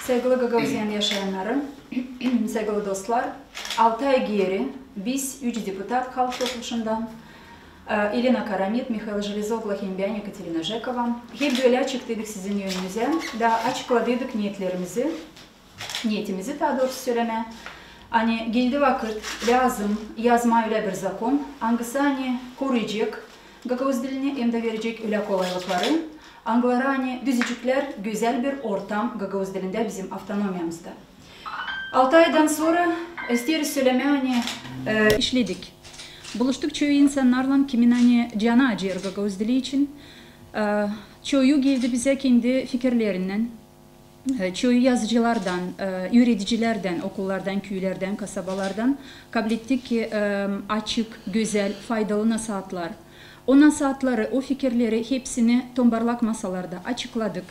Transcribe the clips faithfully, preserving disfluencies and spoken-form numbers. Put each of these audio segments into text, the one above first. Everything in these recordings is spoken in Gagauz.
Saygılı Gagauziyanın yaşayannarı, saygılı dostlar, altı ay geeri biz, üç deputat Halk Topluşundan, e, Elena Karamit, Mihail Jelezoglu hem bän, Ekaterina Jekova, hep bölä çıktıydık sizin önünüzä da açıkladıydık niyetlerimizi, niyetimizi, taa doorusu sölemää, ani geldi vakıt, lääzım yazmaa ölä bir zakon, angısı ani koruyacek gagauz dilini hem dä verecek ölä kolaylıkları, angıları ani düzecäklär gözäl bir ortam gagauz dilindä bizim avtonomiyamızda. Altı aydan sora, isteeriz sölemää, ani, e, işledik. Buluştuk çoyu insannarlan, kimin ani canı acıyêr gagauz dili için. E, çoyu geldi bizä kendi fikirlerinnän. E, çoyu yazıcılardan, e, üüredicilerdän, okullardan, küülerdän, kasabalardan kablettik ki, e, açık, gözäl, faydalı nasaatlar. O nasaatları, o fikirleri hepsini tombarlak masalarda açıkladık,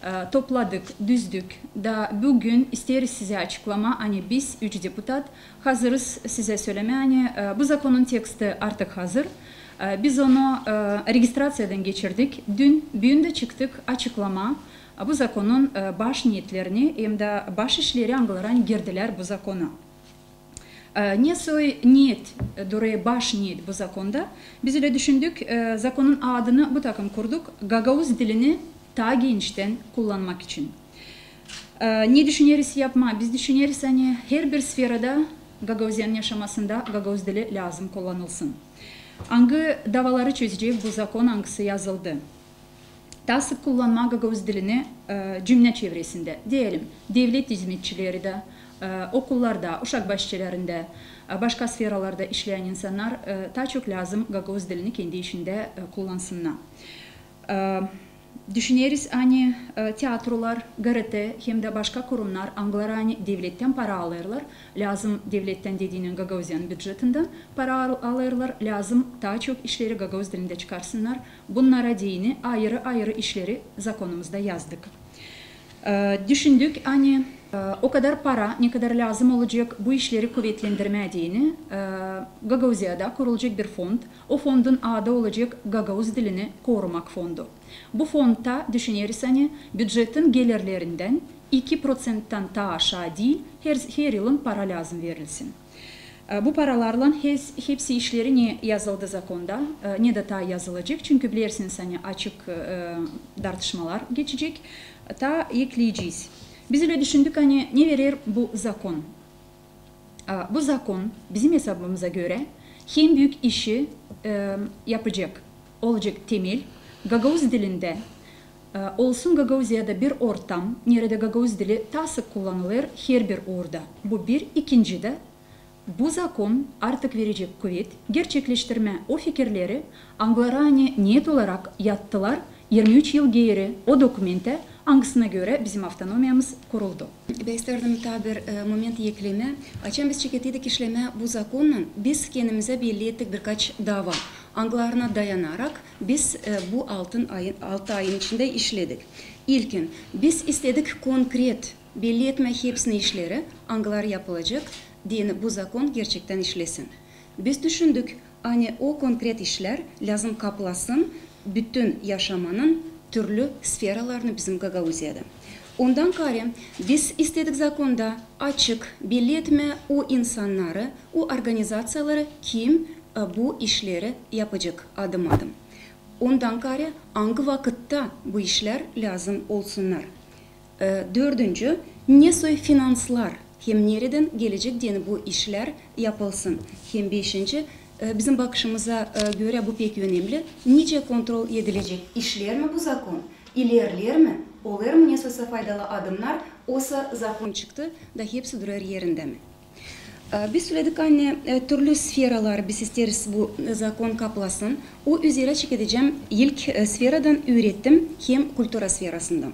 e, topladık, düzdük. Da büün isteeriz sizä açıklamaa, ani biz, üç deputat, hazırız sizä sölemää, ani, e, bu zakonun teksti artık hazır. E, biz onu, e, registraţiyadan geçirdik. Dün, büün dä çıktık açıklamaa, e, bu zakonun, e, baş niyetlerini hem dä baş işleri, angıları ani girdilär bu zakona. E, ne soy niyet, e, durêr baş niyet bu zakonda? Biz ölä düşündük, e, zakonun adını bu takım kurduk, gagauz dilini taa geniştän kullanmak için. E, ne düşüneriz yapmaa? Biz düşüneriz, ani herbir sferada Gagauziyanın yaşamasında gagauz dili lääzım kullanılsın. Angı davaları çözecek bu zakon, angısı yazıldı? Taa sık kullanmaa gagauz dilini, e, cümlä çevresindä, deyelim, devlet izmetçileri dä, e, okullarda, uşak başçalarında, e, başka sferalarda işleyän insannar, e, taa çok lääzım gagauz dilini kendi işindä, e, kullansınnar. E, düşüneriz, ani, e, teatrolar, G R T hem dä başka kurumnar, angıları ani devlettän para alêrlar, lääzım devlettän dediynän Gagauziyanın bücetindän para al-, alêrlar, lääzım taa çok işleri gagauz dilindä çıkarsınnar. Bunnara deyni ayırı-ayırı işleri zakonumuzda yazdık. E, düşündük, ani, e, o kadar para, ne kadar lääzım olacek bu işleri kuvetlendirmää deyni, e, Gagauziyada kurulacek bir fond. O fondun adı olacek Gagauz dilini korumak fondu. Bu fondta, düşüneriz, ani bücetin gelirlerindän iki proţenttän taa aşaa diil, her, her yılın para lääzım verilsin. E, bu paralarlan hes-, hepsi işleri ne yazıldı zakonda, e, ne dä taa yazılacek. Çünkü bilersiniz, ani açık, e, dartışmalar geçecek. Taa ekleyecez. Biz ölä düşündük, ani ne verer bu zakon. E, bu zakon bizim esabımıza görä hem büük işi, e, yapacek, olacek temel, gagauz dilindä, e, olsun Gagauziyada bir ortam, neredä gagauz dili taa sık kullanılêr herbir uurda. Bu bir. İkincidä, bu zakon artık verecek kuvet gerçekleştirmää o fikirleri, angıları ani niyet olarak yattılar irmi üç yıl geeri o dokumentä, angısına görä bizim avtonomiyamız kuruldu. Bän isteerdim taa bir, e, moment eklemää. Açan biz çekettiydik işlemää bu zakonnan, biz kendimizä belli ettik birkaç dava, angılarına dayanarak biz, e, bu altın ayın, altı ayın içindä işledik. İlkin, biz istedik konkret belli etmää hepsini işleri, angıları yapılacek, deyni bu zakon gerçektän işlesin. Biz düşündük, ani o konkret işlär lääzım kaplasın bütün yaşamanın türlü sferalarını bizim Gagauziyada. Ondan kaarä biz istedik zakonda açık belli etmää o insannarı, o organizaţiyaları, kim, e, bu işleri yapacek adım-adım. Ondan kaarä angı vakıtta bu işlär lääzım olsunnar. E, dördüncü, ne soy finanslar hem neredän gelecek deyni bu işlär yapılsın. Hem beşinci, e, bizim bakışımıza, e, görä bu pek önemli, nicä kontrol edilecek, işlär mi bu zakon, ilerlär mi, olêr mı ne soysa faydalı adımnar, osa zakon çıktı da hepsi durêr erindä mi? E, biz söledik, ani, e, türlü sferalar biz isteeriz bu, e, zakon kaplasın. O üzerä çekedecäm ilk, e, sferadan, üüretim hem kultura sferasından.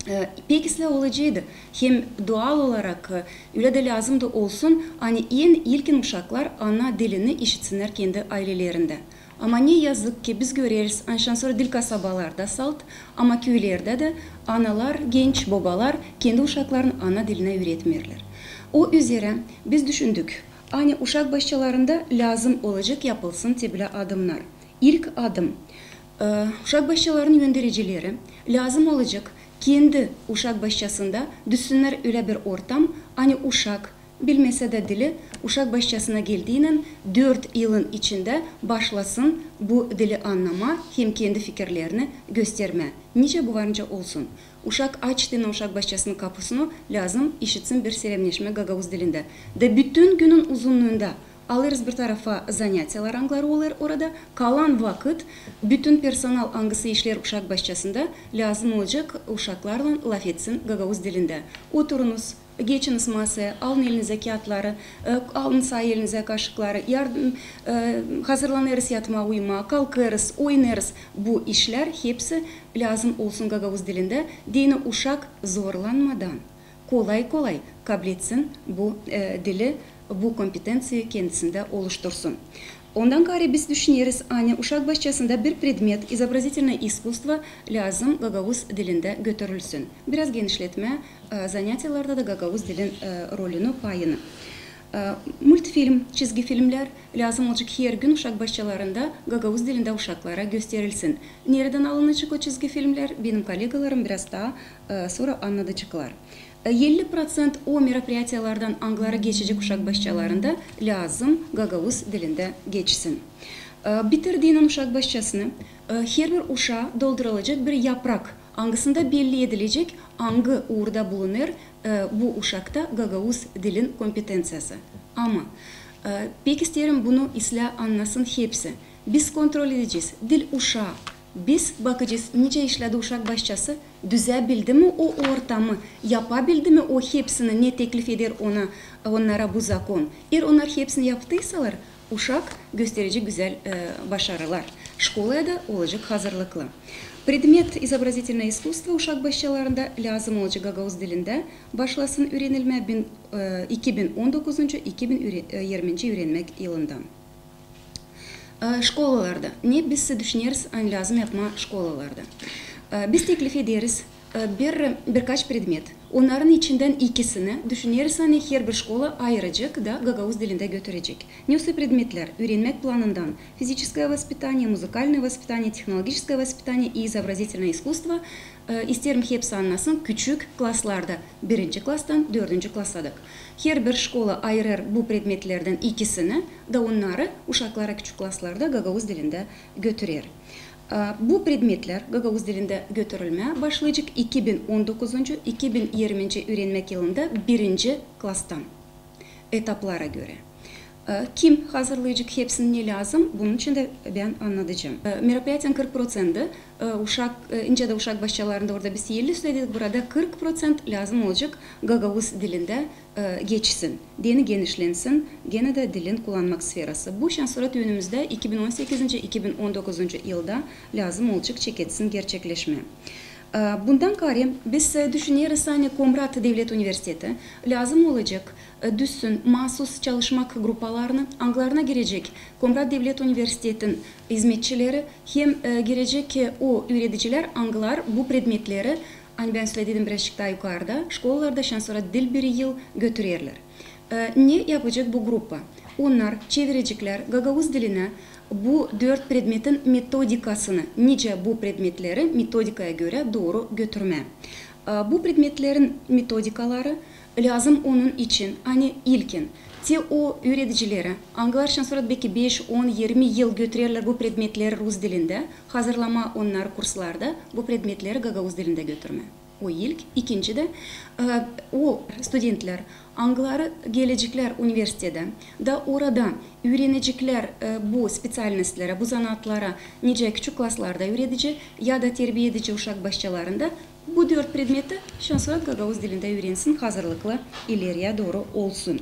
E, pek islää olaceydı, hem dual olarak, e, ölä dä lääzımdı olsun, ani en ilkin uşaklar ana dilini işitsinnär kendi aylelerindä. Ama ne yazık ki, biz göreriz, ani şansora diil kasabalarda salt, ama küülerdä dä analar, genç bobalar kendi uşaklarını ana dilinä üüretmeerlär. O üzerä biz düşündük, ani uşak başçalarında lääzım olacek yapılsın te bölä adımnar. İlk adım, E, uşak başçalarının öndericileri lääzım olacek kendi uşak başçasında düzsünnär ölä bir ortam, ani uşak, bilmesä dä dili, uşak başçasına geldiynän dört yılın içindä başlasın bu dili annamaa hem kendi fikirlerini göstermää. Nicä bu var nicä olsun. Uşak açtıynan uşak başçasının kapusunu lääzım işitsin bir selämneşmä gagauz dilindä. Da bütün günün uzunnuunda alêrız bir tarafa zanätiyalar, angıları olêr orada, kalan vakıt bütün personal, angısı işleer uşak başçasında, lääzım olacek uşaklarlan lafetsin gagauz dilindä. Oturunuz, geçiniz masaya, alın elinizä kiyatları, e, alın saa elinizä kaşıkları, yardım, e, hazırlanêrız yatmaa, uyumaa, kalkêrız, oynêrız. Bu işlär hepsi lääzım olsun gagauz dilindä, deyni uşak zorlanmadan kolay-kolay kabletsin bu, e, dili, bu kompetenţiyayı kendisindä oluştursun. Ondan kaarä biz düşüneriz, ani uşak başçasında bir predmet, izobrazitilnaya iskusstvo, lääzım gagauz dilindä götürülsün. Biraz genişletmää, e, zanätiyalarda da gagauz dilin, e, rolunu, payını. E, multfilm, çizgi filmlär lääzım olacek her gün uşak başçalarında gagauz dilindä uşaklara gösterilsin. Neredän alınacek o çizgi filmlär, benim kollegalarım biraz taa, e, sora annadaceklar. E, elli proţent o meropriyatiyalardan, angıları geçecek uşak başçalarında, lääzım gagauz dilindä geçsin. E, bitirdiynän uşak başçasını, e, herbir uşaa doldurulacek bir yaprak, angısında belli edilecek, angı uurda bulunêr, e, bu uşakta gagauz dilin kompetenţiyası. Ama, e, pek isteerim bunu islää annasın hepsi. Biz kontrol edecez dil uşaa. Biz bakacez, nicä işledi uşak başçası, düzäbildi mi o ortamı, yapabildi mi o hepsini, ne teklif eder ona, onnara bu zakon. Eer onnar hepsini yaptıysalar, uşak gösterecek gözäl, e, başarılar. Şkolaya da olacek hazırlıklı. Predmet izobrazitilnaya iskusstvo uşak başçalarında lääzım olacek gagauz dilindä başlasın üürenilmää bin, e, iki bin on dokuzuncu, iki bin yirminci üürenmäk yılından. E, şkolalarda. Ne biz düşüneriz, ani lääzım yapmaa şkolalarda? E, biz teklif ederiz, e, bir, birkaç predmet. Onnarın içindän ikisini düşüneriz, ani herbir şkola ayıracek da gagauz dilindä götürecek. Ne o predmetlär? Üürenmäk planından физическое воспитание, музыкальное воспитание, технологическое воспитание и изобразительное искусство. E, isteerim hepsi annasın, küçük klaslarda, birinci klastan dördüncü klasadak. Herbir şkola ayırêr bu predmetlerdän ikisini, da onnarı uşaklara küçük klaslarda gagauz dilindä götürer. E, bu predmetlär gagauz dilindä götürülmää başlayacek iki bin on dokuzuncu, iki bin yirminci üürenmäk yılında birinci klastan. Etaplara görä. E, kim hazırlayacek hepsini, ne lääzım, bunun için dä bän annadacam. E, meropriyatiyanın kırk proţenti, e, uşak, e, nicä dä uşak başçalarında orada biz elli söledik, burada kırk proţent lääzım olacek gagauz dilindä, e, geçsin. Deyni genişlensin genä dä dilin kullanmak sferası. Bu şansora önümüzdä iki bin on sekizinci, iki bin on dokuzuncu yılda lääzım olacek çeketsin gerçekleşmää. E, bundan kaarä biz, e, düşüneriz, ani Komrat devlet universiteti lääzım olacek, e, düzsün maasuz çalışmak grupalarını, angılarına girecek Komrat devlet universitetin izmetçileri hem, e, girecek, e, o üüredicilär, angılar bu predmetleri, ani bän söledim birazçık taa yukarıda, şkolalarda şansora diil bir yıl götürerlär. E, ne yapacek bu grupa? Onnar çevireceklär gagauz dilinä bu dört predmetin metodikasını, nicä bu predmetleri metodikaya görä dooru götürmää. E, bu predmetlerin metodikaları lääzım onun için, ani ilkin, te o üüredicileri, angılar şansora beki beş, on, irmi yıl götürerlär bu predmetleri rus dilindä, hazırlamaa onnarı kurslarda, bu predmetleri gagauz dilindä götürmää. O ilk. İkinci dä, e, o studentlär, angıları geleceklär universitedä, da orada üüreneceklär, e, bu speţialnostlara, bu zanaatlara, nicä küçük klaslarda üüredecek ya da terbiedici uşak başçalarında, bu dört predmeti şansora gagauz dilindä üürensin, hazırlıklı ileriyä dooru olsun.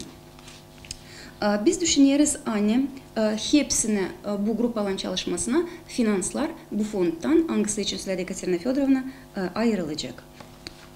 E, biz düşüneriz, ani, e, hepsini, e, bu grupaların çalışmasına finanslar bu fondtan, angısı için söledik Ekaterina Födorovna, e, ayırılacek.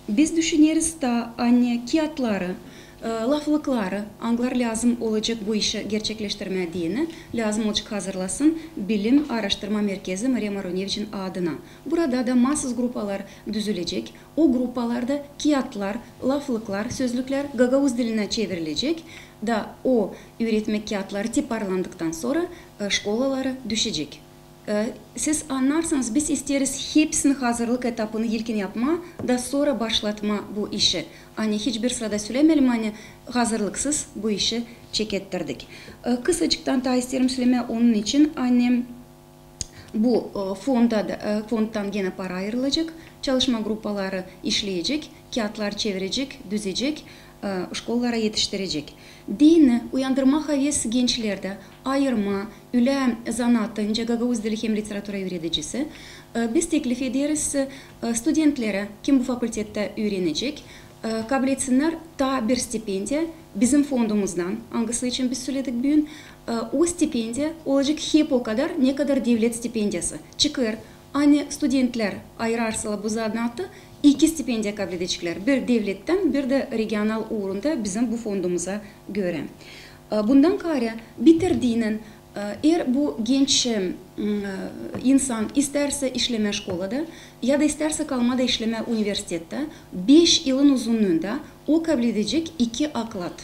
Biz düşüneriz taa, ani kiyatları, e, laflıkları, angılar lääzım olacek bu işi gerçekleştirmää deyni, lääzım olacek hazırlasın Bilim aaraştırma merkezi Mariya Maruneviçin adına. Burada da maasuz grupalar düzülecek. O grupalarda kiyatlar, laflıklar, sözlüklär gagauz dilinä çevirilecek, da o üüretmäk kiyatları tiparlandıktan sora, e, şkolalara düşecek. E, siz annarsınız, biz isteeriz hepsini hazırlık etapını ilkin yapmaa, da sora başlatmaa bu işi. Ani hiçbir sırada sölämeyelim, ani hazırlıksız bu işi çekettirdik. E, kısacıktan taa isteerim sölemää onun için, ani bu, e, fonda da, e, fondtan genä para ayırılacek, çalışma grupaları işleyecek, kiyatlar çevirecek, düzecek, e, şkolalara etiştirecek. Deyni uyandırmaa haves gençlerdä, ayırmaa, ölä zanaatı, nicä gagauz dili hem literatura üüredicisi. E, biz teklif ederiz, e, studentlerä, kim bu fakultettä üürenecek, e, kabul etsinnär taa bir stipendiya bizim fondumuzdan, angısı için biz söledik büün. E, o stipendiya olacek hep o kadar, ne kadar devlet stipendiyası. Çıkêr, ani studentlär ayırarsalar bu zanaatı, iki stipendiya kabul edeceklär. Bir devlettän, bir dä regional uurunda bizim bu fondumuza görä. E, bundan kaarä bitirdiynän, e, eer bu genç, e, insan istärsä işlemää şkolada ya da istärsä kalmaa da işlemää universitettä, beş yılın uzunnuunda o kabul edecek iki oklad.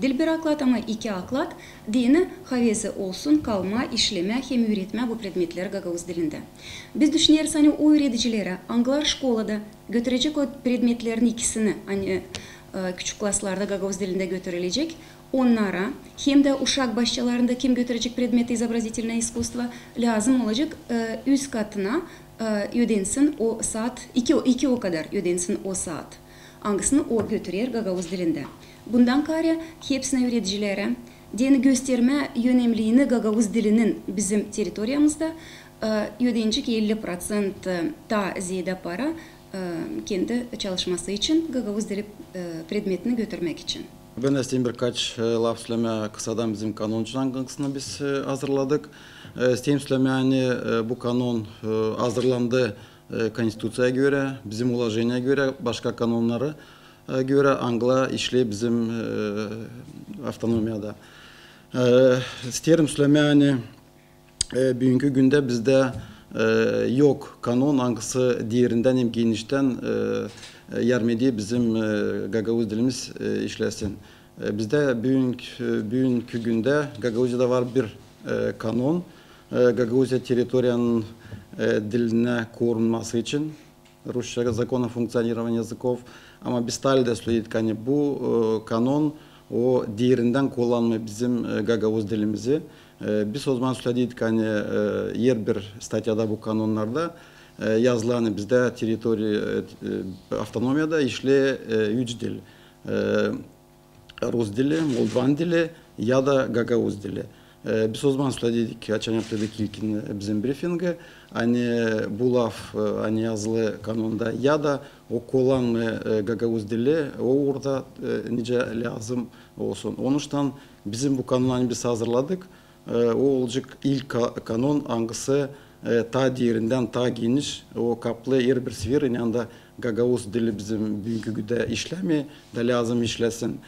Diil bir oklad, ama iki oklad, deyni havezi olsun kalmaa, işlemää hem üüretmää bu predmetleri gagauz dilindä. Biz düşüneriz, ani o üüredicilerä, angılar şkolada götürecek o predmetlerin ikisini, ani, e, küçük klaslarda gagauz dilindä götürülecek, onnara, hem dä uşak başçalarında kim götürecek predmeti izobrazitilnä iskusstvo, lääzım olacek, e, üz katına, e, ödensin o saat, iki, iki o kadar ödensin o saat, angısını o götürer gagauz dilindä. Bundan kaarä hepsinä üüredicilerä, deyni göstermää önemliini gagauz dilinin bizim territoriyamızda, e, ödenecek elli proţent, e, taa zeedä para, e, kendi çalışması için gagauz dili, e, predmetini götürmäk için. Bän isteerim birkaç, e, laf sölemää kısadan bizim kanon için, angısını biz, e, hazırladık. E, isteerim sölemää, ani, e, bu kanon, e, hazırlandı, e, Konstituţiyaya görä, bizim ulojeniyaya görä, başka kanonnara, e, görä, angılar işleer bizim, e, avtonomiyada. E, isteerim sölemää, ani, e, büünkü gündä bizdä, e, yok kanon, angısı derindän hem geniştän, e, e, yardım eder bizim, e, gagauz dilimiz, e, işlesin. E, bizdä büünkü, büünkü gündä Gagauziyada var bir, e, kanon, e, Gagauziya territoriyanın, e, dilinä korunması için, rusça закон о функционировании языков. Ama biz taa da söledik, ani bu, e, kanon o derindän kullanmêêr bizim, e, gagauz dilimizi. E, biz o zaman söledik, ani, e, herbir statyada bu kanonnarda, e, yazılı, ani bizdä territoriya, e, e, avtonomiyada işleer, e, üç dil. E, rus dili, moldovan dili ya da gagauz dili. E, biz o zaman söledik, açan yaptırdık ilkin, e, bizim brifingi, ani bu laf, e, ani yazılı kanonda ya da o kullanmêêr, e, gagauz dili, o uurda, e, nicä lääzım olsun. Onuştan bizim bu kanonu, ani biz hazırladık, e, o olacek ilk ka-, kanon, angısı, e, taa derindän, taa geniş, o kaplêêr herbir sferayı, ani anda gagauz dili bizim büünkü gündä işlämeer, da lääzım işlesin.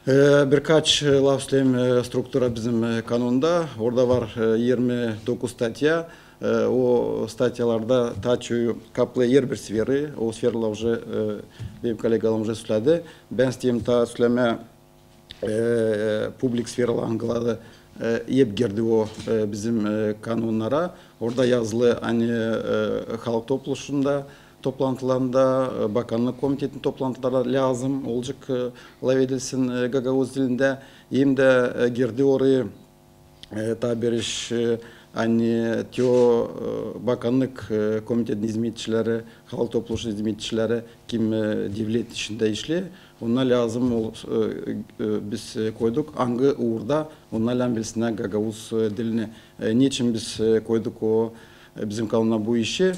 E, birkaç, e, laf söleyim, e, struktura bizim, e, kanonda. Orada var, e, irmi dokuz statya. E, o statyalarda taa çoyu kaplêêr herbir sferayı. O sferalar уже, e, benim kollegalar уже söledi. Bän isteerim taa sölemää, e, publik sferalar, angıları, e, hep girdi o, e, bizim, e, kanonnara. Orada yazılı, ani, e, halk topluşunda toplantılarında, e, bakannık komitetin toplantılarında lääzım olacek, e, lafedilsin, e, gagauz dilindä. Hem dä, e, girdi orayı, e, taa bir iş, e, ani te o, e, bakannık, e, komitetin izmetçileri, halk topluşunun izmetçileri, kim, e, devlet işindä işleer, onnar lääzım ol-, e, e, biz, e, koyduk, angı uurda onnar lääzım bilsinnär gagauz, e, dilini. E, neçin biz, e, koyduk o, e, bizim kanona bu işi?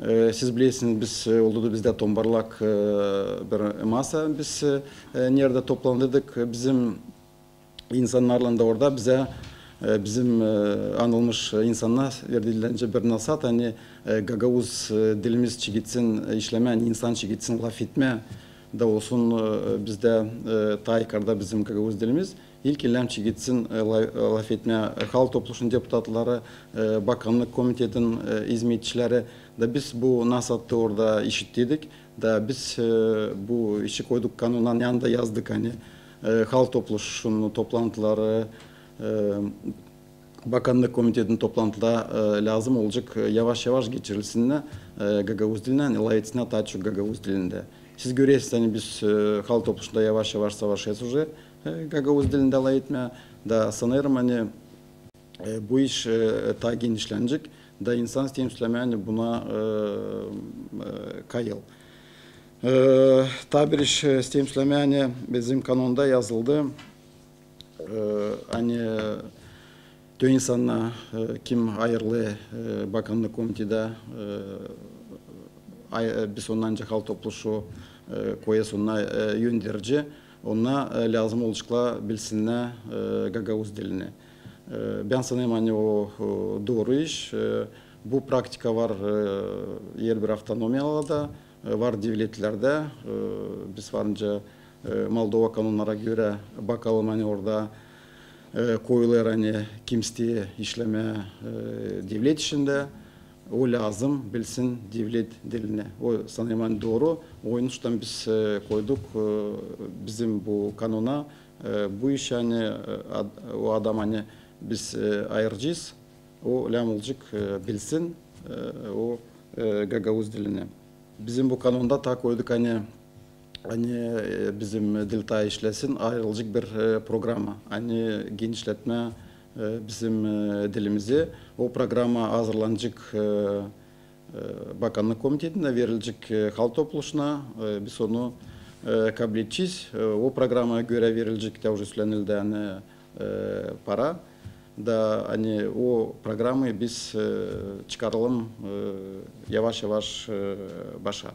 E, siz bilersiniz, biz, e, oldu da bizdä tombarlak, e, bir masa, biz, e, e, neredä toplandırdık, e, bizim insannarlan da orada bizä, e, bizim, e, anılmış insannar verdilär bir nasaat, ani, e, gagauz, e, dilimiz çeketsin, e, işlemää, insan çeketsin lafetmää, da olsun, e, bizdä, e, taa yukarda bizim gagauz dilimiz. İlkin lääzım çeketsin, e, la-, e, lafetmää, e, halk topluşunun deputatları, e, bakannık komitetin, e, izmetçileri. Da biz bu nasaattı orada işittirdik. Da biz, e, bu işi koyduk kanonun yanında yazdık, ani, e, halk topluşunun toplantıları, e, Bakannık komitetinin toplantıları, e, lääzım olacek, e, yavaş-yavaş geçirilsin, e, gagauz dilinä, ani laf etsin taa çok gagauz dilindä. Siz görersiniz, ani biz, e, Halk Topluşunda yavaş-yavaş savaşêrız uje, e, gagauz dilindä laf etmää. Da sanêrım, ani, e, bu iş, e, taa genişlenecek, da insan isteerim sölemää, ani buna, e, e, kayıl. E, taa bir iş, e, isteerim sölemää, ani bizim kanonda yazıldı, e, ani te insannar, e, kim ayırılêr, e, Bakannık komitetindä, e, ay-, e, biz onu ancak Halk Topluşu, e, koyêrız onu, e, yönderici, onnar, e, lääzım olaceklar bilsinnär, e, gagauz dilini. E, bän sanêrım, ani o, o dooru iş. E, bu praktika var, e, herbir avtonomiyalarda, e, var devletlerdä. E, biz varınca, e, Moldova kanonnara görä bakalım, ani orada, e, koyulêr, ani kim isteer işlemää, e, devlet işindä, o lääzım bilsin devlet dilini. O, sanêrım, ani dooru. Onuştan biz, e, koyduk, e, bizim bu kanona, e, bu iş, ani, e, ad-, o adam, ani biz, e, ayıracez, o lääzım olacek, e, bilsin, e, o, e, gagauz dilini. Bizim bu kanonda taa koyduk, ani, ani, e, bizim dil taa işlesin, ayırılacek bir, e, programa, ani genişletmää, e, bizim, e, dilimizi. O programa hazırlanacek, e, e, Bakannık komitetindä, verilecek, e, Halk Topluşuna, e, biz onu, e, kabledecez. E, o programaya görä verilecek, tä uje sölenildi, ani, e, para. Da, ani o programayı biz, e, çıkaralım, e, yavaş-yavaş, e, başa.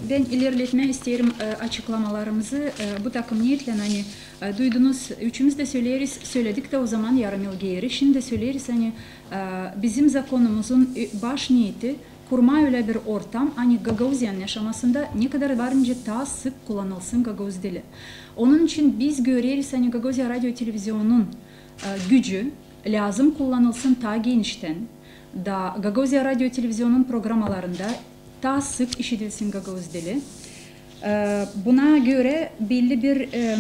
Bän ilerletmää isteerim, e, açıklamalarımızı, e, bu takım neetlän, ani, e, duydunuz, üçümüz dä söleeriz, söledik tä o zaman yarım yıl geeri, şindi dä söleeriz, ani, e, bizim zakonumuzun, e, baş neeti kurmaa ölä bir ortam, ani Gagauziyanın yaşamasında ne kadar varınca taa sık kullanılsın gagauz dili. Onun için biz göreriz, ani Gagauziya radio televizionunun, e, gücü lääzım kullanılsın taa geniştän, da Gagauziya radio televizionunun programalarında taa sık işidilsin gagauz dili. E, buna görä belli bir, e,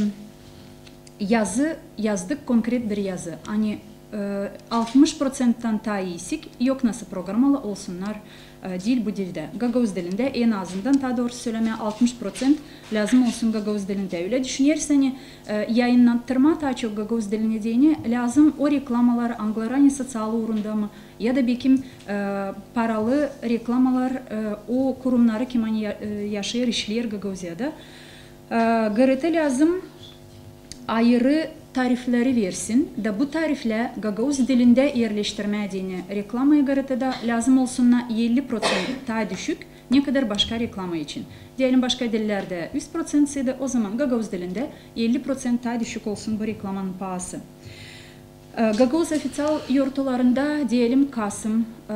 yazı yazdık, konkret bir yazı. Ani, e, altmış proţenttän taa iisik yok nasıl programalı olsunnar, e, dil bu dildä. Gagauz dilindä, en azından, taa doorusu sölemää, altmış proţent lääzım olsun gagauz dilindä. Ölä düşüneriz, ani, e, yayınnattırmaa taa çok gagauz dilinä deyni lääzım o reklamalar, angıları, ani soţial uurunda mı, ya da, bekim, e, paralı reklamalar, e, o kurumnarı, kim, ani, ya-, e, yaşêêr, işleer Gagauziyada. E, GRT lääzım ayırı tarifleri versin, da bu tariflär gagauz dilindä erleştirmää deyni reklamaya GRT-da lääzım olsunnar elli proţent taa düşük, ne kadar başka reklama için. Deyelim, başka dillerdä üz proţent sıydı, o zaman gagauz dilindä elli proţent taa düşük olsun bu reklamanın paası. E, gagauz ofiţial yortularında, deyelim, Kasım, e,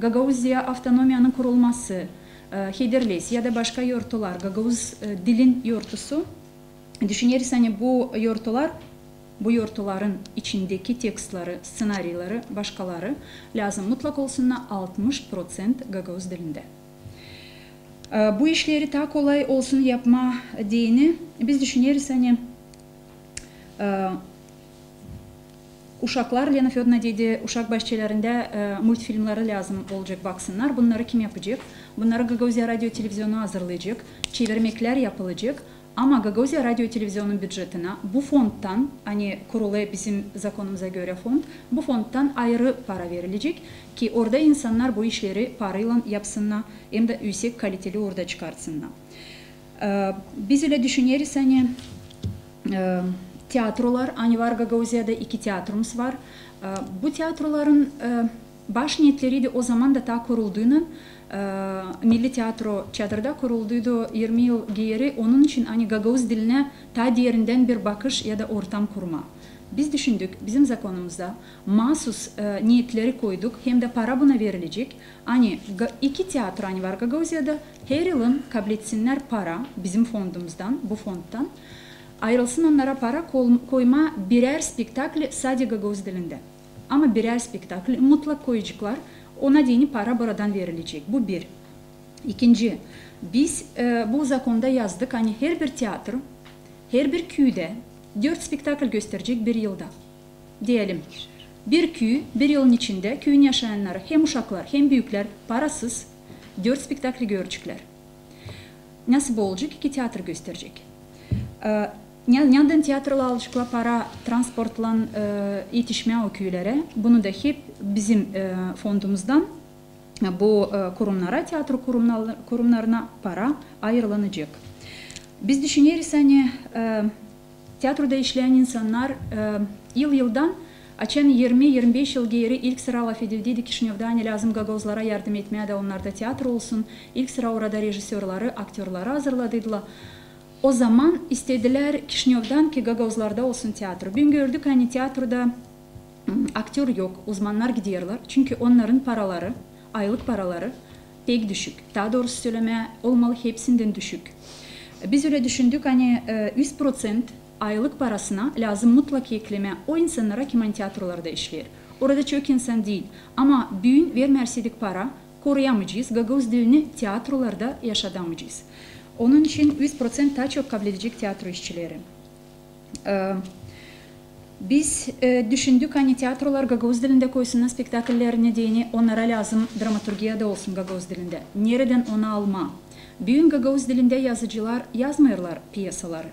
Gagauziya avtonomiyanın kurulması, e, Hederles ya da başka yortular, gagauz, e, dilin yortusu. Düşüneriz, ani bu yortular, bu yortuların içindeki tekstleri, sţenarileri, başkaları lääzım mutlak olsunnar altmış proţent gagauz dilindä. E, bu işleri taa kolay olsun yapmaa deyni, biz düşüneriz, ani, e, uşaklar, Lena Födorna dedi, uşak başçalarında, e, multfilmleri lääzım olacek baksınnar. Bunnarı kim yapacek? Bunnarı Gagauziya radio televizionu hazırlayacek, çevirmeklär yapılacek. Ama Gagauziya radio televizionunun bücetinä bu fondtan, ani kurulêr bizim zakonumuza görä fond, bu fondtan ayırı para verilecek, ki orada insannar bu işleri paraylan yapsınnar, hem dä üüsek kaliteli orada çıkartsınnar. E, biz ölä düşüneriz, ani, e, teatrolar, ani var Gagauziyada, iki teatromuz var. E, bu teatroların, e, baş neetleriydi o zaman da taa kurulduunun, e, Milli teatro Çadırda kurulduydu irmi yıl geeri, onun için, ani gagauz dilinä taa derindän bir bakış ya da ortam kurmaa. Biz düşündük, bizim zakonumuzda maasuz, e, neetleri koyduk, hem dä para buna verilecek. Ani ga-, iki teatro, ani var Gagauziyada, her yılın kabletsinnär para bizim fondumuzdan, bu fondtan, ayırılsın onnara para kol-, koymaa birär spektakli sade gagauz dilindä. Ama birär spektakli mutlak koyaceklar, ona deyni para buradan verilecek. Bu bir. İkinci, biz, e, bu zakonda yazdık, ani herbir teatr, herbir küüdä dört spektakl gösterecek bir yılda. Deyelim, Bir küü, bir yılın içindä küüyün yaşayannarı, hem uşaklar, hem büüklär parasız dört spektakli görecekler. Nasıl bu olacek? İki teatr gösterecek. E, ne, neredän teatrlar alaceklar para transportlan, e, etişmää o küülerä? Bunu da hep bizim, e, fondumuzdan, e, bu, e, kurumnara, teatr kurumnal-, kurumnarına para ayırılınacek. Biz düşüneriz, ani, e, teatroda işleyän insannar, e, yıl-yıldan, açan irmi-irmi beş yıl geeri ilk sıra lafedildiydi Kişinövda, ani lääzım gagauzlara yardım etmää da onnarda teatr olsun. İlk sıra orada rejissörları, aktörları hazırladıydılar. O zaman istedilär Kişinövdan, ki gagauzlarda olsun teatr. Büün gördük, ani teatroda, m, aktör yok, uzmannar giderlär, çünkü onnarın paraları, aylık paraları pek düşük. Taa doorusu sölemää, olmalı hepsindän düşük. Biz ölä düşündük, ani, e, üz proţent aylık parasına lääzım mutlak eklemää o insannara, kim ani teatrolarda işleer. Orada çok insan diil. Ama büün vermärseydik para, koruyamayacez gagauz dilini, teatrolarda yaşadamayacez. Onun için üz proţent taa çok kabledecek teatro işçileri. E, biz, e, düşündük, ani teatrolar gagauz dilindä koysunnar spektakllerini deyni, onnara lääzım dramaturgiya da olsun gagauz dilindä. Neredän onu almaa? Büün gagauz dilindä yazıcılar yazmêêrlar pyesaları.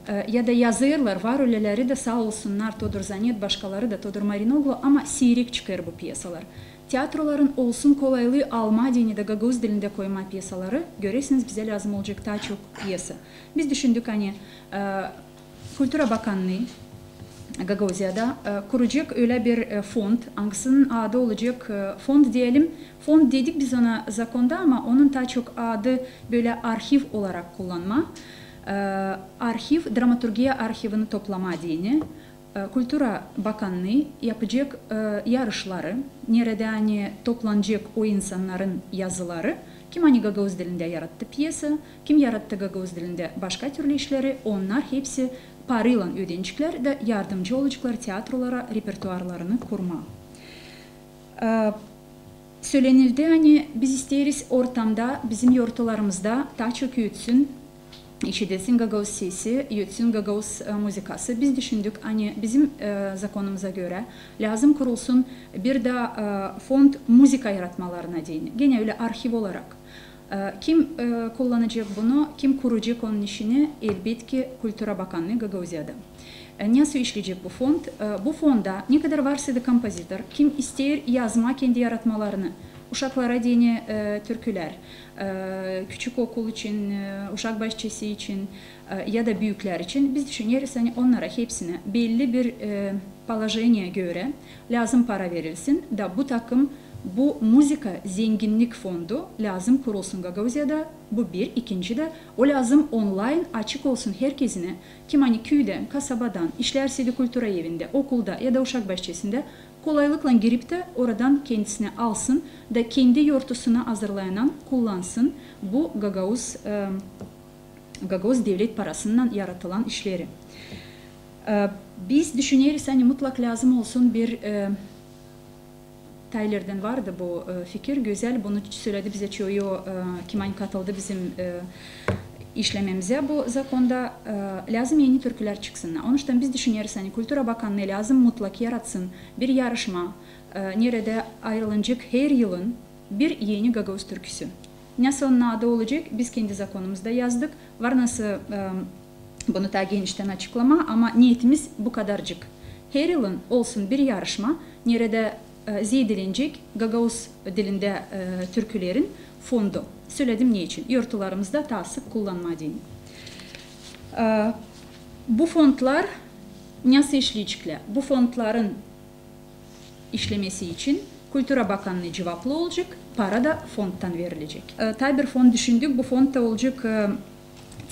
E, ya da yazêrlar, var öleleri dä, saa olsunnar, Todur Zanet, başkaları da, Todur Marinoglu, ama siirek çıkêr bu pyesalar. Teatroların olsun kolaylıı almaa deyni da gagauz dilindä koymaa pyesaları, görersiniz, bizä lääzım olacek taa çok pyesa. Biz düşündük, ani, e, Kultura bakannıı Gagauziyada, e, kuracek ölä bir, e, fond, angısının adı olacek, e, fond deyelim. Fond dedik biz ona zakonda, ama onun taa çok adı bölä arhiv olarak kullanmaa. E, arhiv, dramaturgiya arhivini toplamaa deyni. E, Kultura bakannıı yapacek, e, yarışları, neredä ani toplanacek o insannarın yazıları, kim ani gagauz dilindä yarattı pyesa, kim yarattı gagauz dilindä başka türlü işleri, onnar hepsi paraylan ödenecekler da yardımcı olaceklar teatrolara repertuarlarını kurmaa. E, Sölenildi, ani biz isteeriz ortamda, bizim yortularımızda taa çok ötsün, işidilsin gagauz sesi, ötsün gagauz, e, muzıkası. Biz düşündük, ani bizim, e, zakonumuza görä lääzım kurulsun bir da, e, fond muzıka yaratmalarına deyni. Genä ölä arhiv olarak. E, kim, e, kullanacek bunu, kim kuracek onun işini? Elbetki, Kultura bakannıı Gagauziyada. E, nasıl işleyecek bu fond? E, bu fonda ne kadar varsa da kompozitor, kim isteer yazmaa kendi yaratmalarını, uşaklara deyni, e, türkülär, e, küçük okul için, e, uşak başçası için, e, ya da büüklär için, biz düşüneriz, ani onnara hepsinä belli bir, e, položeniya görä lääzım para verilsin da bu takım, bu muzıka zenginnik fondu lääzım kurulsun Gagauziyada, bu bir. İkinci dä, o lääzım onlayn açık olsun herkezinä, kim ani küüdän, kasabadan, işlärsäydi kultura evindä, okulda ya da uşak başçasında, kolaylıklan girip tä oradan kendisinä alsın da kendi yortusuna hazırlayanan kullansın bu gagauz, e, gagauz devlet parasınnan yaratılan işleri. E, biz düşüneriz, ani mutlak lääzım olsun bir, e, taa ilerdän vardı bu, e, fikir, gözäl, bunu söledi bizä çoyu, e, kim ani katıldı bizim, e, işlememizä bu zakonda, e, lääzım eni türkülär çıksınnar. Onuştan biz düşüneriz, ani Kultura bakannıı lääzım mutlak yaratsın bir yarışma, e, neredä ayırılınacek her yılın bir eni gagauz türküsü. Nasıl onun adı olacek, biz kendi zakonumuzda yazdık. Var nasıl, e, bunu taa geniştän açıklamaa, ama niyetimiz bu kadarcık. Her yılın olsun bir yarışma, neredä, e, zeedilenecek gagauz dilindä, e, türkülerin fondu. Söledim ne için. Yortularımızda taa sık kullanmaa deyni. E, bu fondlar nasıl işleyeceklär? Bu fondların işlemesi için Kultura bakannıı cuvaplı olacek, para da fondtan verilecek. E, taa bir fond düşündük, bu fondta olacek, e,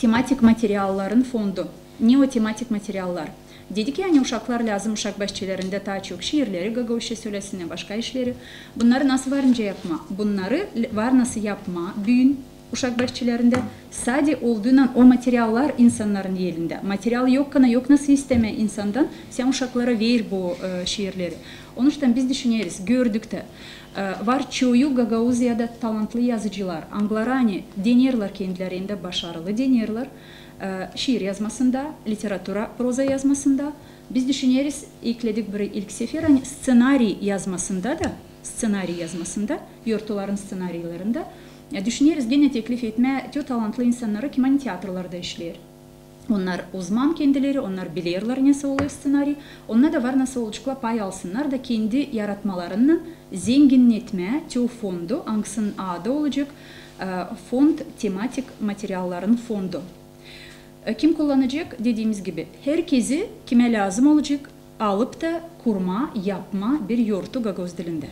tematik materialların fondu. Ne o tematik materiallar? Dedik, ani uşaklar lääzım uşak başçalarında taa çok şiirleri gagauzça sölesinnär, başka işleri. Bunnarı nasıl var nicä yapmaa? Bunnarı l-, var nasıl yapmaa büün uşak başçalarında sade olduynan o materiallar insannarın elindä. Material yokkana yok nasıl istämää insandan, sän uşaklara ver bu, e, şiirleri. Onuştan biz düşüneriz, gördük tä, e, var çoyu Gagauziyada talantlı yazıcılar, angıları ani denerlär kendilerini dä, başarılı denerlär, e, şiir yazmasında, literatura, proza yazmasında, Biz düşüneriz, ekledik bir ilk sefer, ani stsenariy yazmasında da, stsenariy yazmasında, yortuların stsenariylerindä, e, düşüneriz genä teklif etmää te talantlı insannarı, kim ani teatrlarda işleer. Onnar uzman kendileri, onnar bilerlär, nesoy olêr stsenariy, onnar da var nasıl olaceklar pay alsınnar da kendi yaratmalarınnan zenginnetmää te fondu, angısının adı olacek, e, fond tematik materialların fondu. E, kim kullanacek? Dediimiz gibi, herkezi, kimä lääzım olacek alıp da kurmaa, yapmaa bir yortu gagauz dilindä.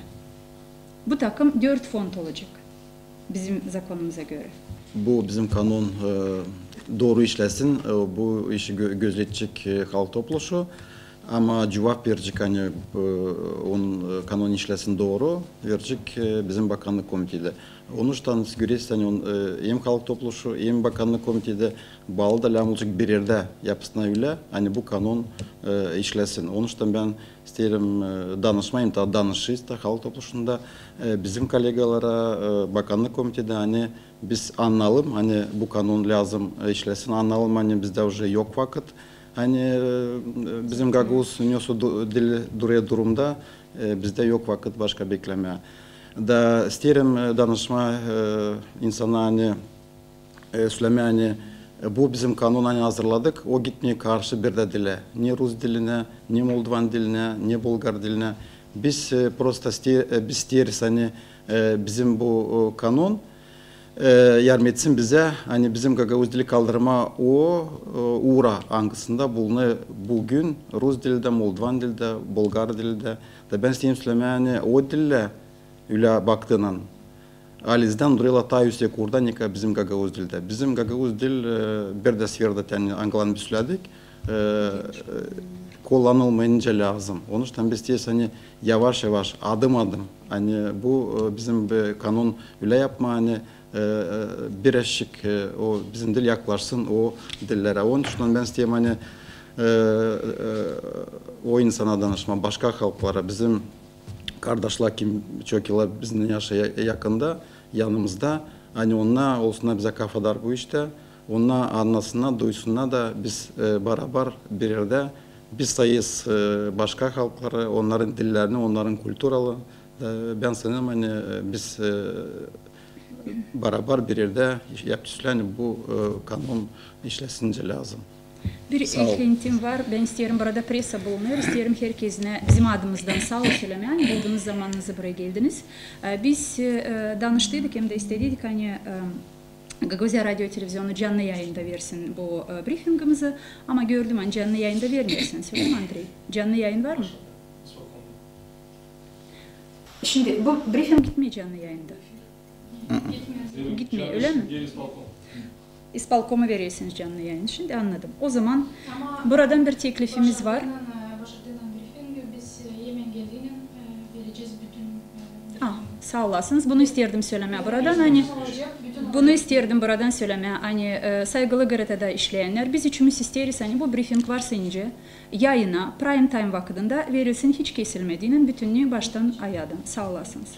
Bu takım dört fond olacek bizim zakonumuza görä. Bu bizim kanon, e, dooru işlesin, e, bu işi gö-, gözletecek, e, Halk Topluşu. Ama cuvap verecek, ani, e, onun, e, kanon işlesin dooru, verecek, e, bizim Bakannık Komiteti. Onuştan siz görersiniz, ani on, e, hem Halk Topluşu, hem Bakannık Komiteti baalı da lääzım olacek bir erdä yapsınnar ölä, ani bu kanon, e, işlesin. Onuştan bän isteerim, e, danışmaa, hem taa danışêrız da Halk Topluşunda, e, bizim kollegalara, e, Bakannık Komitetindä, ani biz annayalım, ani bu kanon lääzım, e, işlesin, annayalım, ani bizdä uje yok vakıt, ani, e, bizim gagauz nesoy du-, dil durêr durumda, e, bizdä yok vakıt başka beklemää. Da isteerim, e, danışmaa, e, insana, ani, e, sölemää, ani, e, bu bizim kanon, ani hazırladık, o gitmeer karşı bir dä dilä. Ne rus dilinä, ne moldovan dilinä, ne bulgar dilinä. Biz, e, prosta ste-, e, biz isteeriz, ani, e, bizim bu, e, kanon, e, yardım etsin bizä, ani bizim gagauz dili kaldırmaa o, e, uura, angısında bulunêr büün rus dili dä, moldovan dili dä, bulgar dili dä. Da bän isteerim sölemää, ani o dillär, ölä baktıynan, halizdän durêrlar taa üüsek uurda, nika bizim gagauz dildä. Bizim gagauz dil, e, bir dä sferada, ani angılarını biz sölädik, e, e, kullanılmayınca lääzım. Onuştan biz isteeriz, ani yavaş-yavaş, adım-adım, ani bu, e, bizim bir kanon ölä yapmaa, ani, e, e, birazcık, e, o bizim dil yaklaşsın o dillerä. Onuştan bän isteerim, ani, e, e, o insana danışmaa, başka halklara, bizim kardaşlar, kim çok yıllar bizimnän yaşêêr ya-, yakında, yanımızda, ani onnar olsunnar bizä kafadar bu iştä, onnar annasınnar, duysunnar da biz, e, barabar bir erdä, biz sayêrız, e, başka halkları, onnarın dillerini, onnarın kulturalarını. E, bän sanêrım, ani, e, biz, e, barabar bir erdä iş yapacez, ani bu, e, kanon işlesin nicä lääzım. Bir eklentim var. Bän isteerim, burada presa bulunêr. İsteerim herkezinä bizim adımızdan saa ol sölemää, ani buldunuz zamanınızı, buraya geldiniz. E, biz, e, danıştıydık hem dä istediydik, ani, e, Gagauziya radio televizionu canlı yayında versin bu, e, brifingimizi. Ama gördüm, ani canlı yayında vermeersiniz. Sölemää, Andrey? Canlı yayın var mı? Şindi bu brifing gitmeer canlı yayında. Gitmeer, ölä mi? İspolkomu verersiniz canlı yayın. Şindi annadım. O zaman buradan bir teklifimiz var. Başardıynan, e, başardıynan brifingi biz, e, hemen geldiynän, e, verecez bütün, e, saa olasınız. Bunu isteerdim sölemää buradan, ani bunu isteerdim buradan sölemää, ani, e, saygılı Greta da işleyännär, biz üçümüz isteeriz, ani bu brifing varsa nicä yayına, prime time vakıdında verilsin, hiç kesilmediynän, bütünnü baştan ayaadan. Saa olasınız.